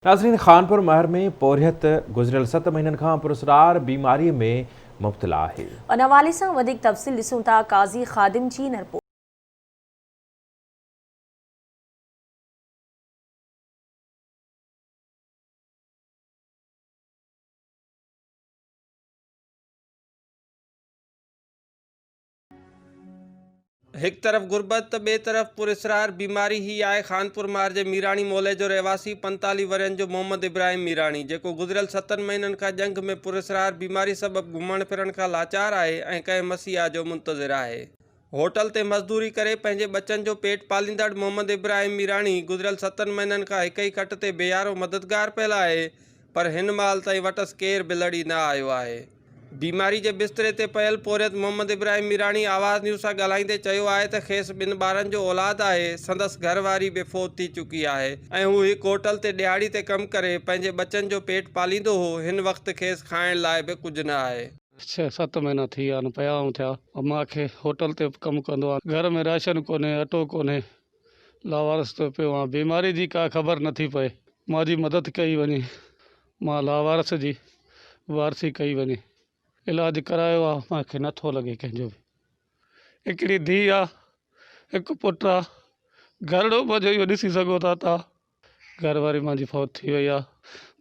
ناظرين خانپور مهر ۾ پورهيت گذريل ست مهينن کان پراسرار بيماري ۾ مبتلا آهي. ان حوالي سان وڌيڪ تفصيل ڏسون ٿا قاضي خادم جي هن رپورٽ. هڪ طرف غربت ته ٻئي طرف پراسرار بيماري هي آهي خانپور مار جي ميراڻي محلي جو رهواسي 45 ورهين جو محمد ابراهيم ميراڻي جيڪو گذريل ستن مهينن کان ڄنگهه ۾ پراسرار بيماري سبب گهمڻ ڦرڻ کان لاچار آهي ۽ ڪنهن مسيحا جو منتظر آهي. هوٽل تي مزدوري ڪري پنهنجي ٻچن جو پيٽ پاليندڙ محمد ابراهيم ميراڻي گذريل ستن مهينن کان هڪ ئي کٽ تي بي يارو مددگار پيل آهي پر هن مهل تائين وٽس ڪير به لڙي نه آيو آهي. بيماري جي بستري تي پيل پورهيت محمد ابراهيم ميراڻي آواز نيوز سان ڳالهائيندي چيو آهي ته کيس ٻن ٻارن جو اولاد آهي، سندس گهر واري به فوت ٿي چڪي آهي ۽ هو هڪ هوٽل تي ڏهاڙي تي ڪم ڪري پنهنجي ٻچن جو پيٽ پاليندو هو، هن وقت کيس کائڻ لاء به ڪجهه نه آهي. ڇهه ست مهينا ٿي ويا آهن پيا آئون ٿيا مان کي هوٽل تي ڪم ڪندو آهيان گهر ۾ راشن ڪونهي اٽو ڪونهي لاوارث ٿيو پيو آهيان بيماري جي ڪا خبر نٿي پئي مان جي مدد ڪئي وڃي مان لاوارث جي وارثي ڪئي وڃي. علاج ڪرايو آ مان کي نٿو لڳي ڪنهن جو به. هڪڙي ڌيء آ هڪ پٽ آ گهرڙو منهنجو اهو ڏسي سگهو ٿا تان گهر واري مانجي فوت ٿي وئي آ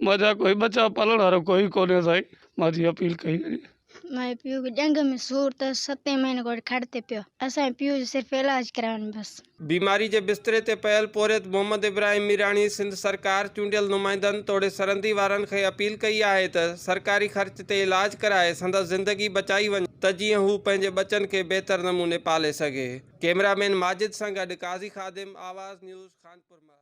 منهنجا ڪوئي ٻچا پالڻ وارو ڪوئي ڪونهي سائين مانجي اپيل ڪئي وڃي. منهنجي پيء کي ڄنگهه ۾ سور ته ستين مهيني کان وٺي کٽ تي پيو. اسان جي پيء جو صرف علاج ڪرايو بس. بيماري جي بستري تي پيل پورهيت محمد ابراهيم ميراڻي سنڌ سرڪار، چونڊيل نمائندن توڙي سرندي وارن کي اپيل ڪئي آهي ته سرڪاري خرچ تي علاج ڪرائي سندس زندگي بچائي وڃي ته جيئن هو پنهنجي ٻچن کي بهتر نموني پالي سگهي. ڪئميرا مين ماجد سان گڏ قاضي خادم، آواز نيوز، خانپور مهر.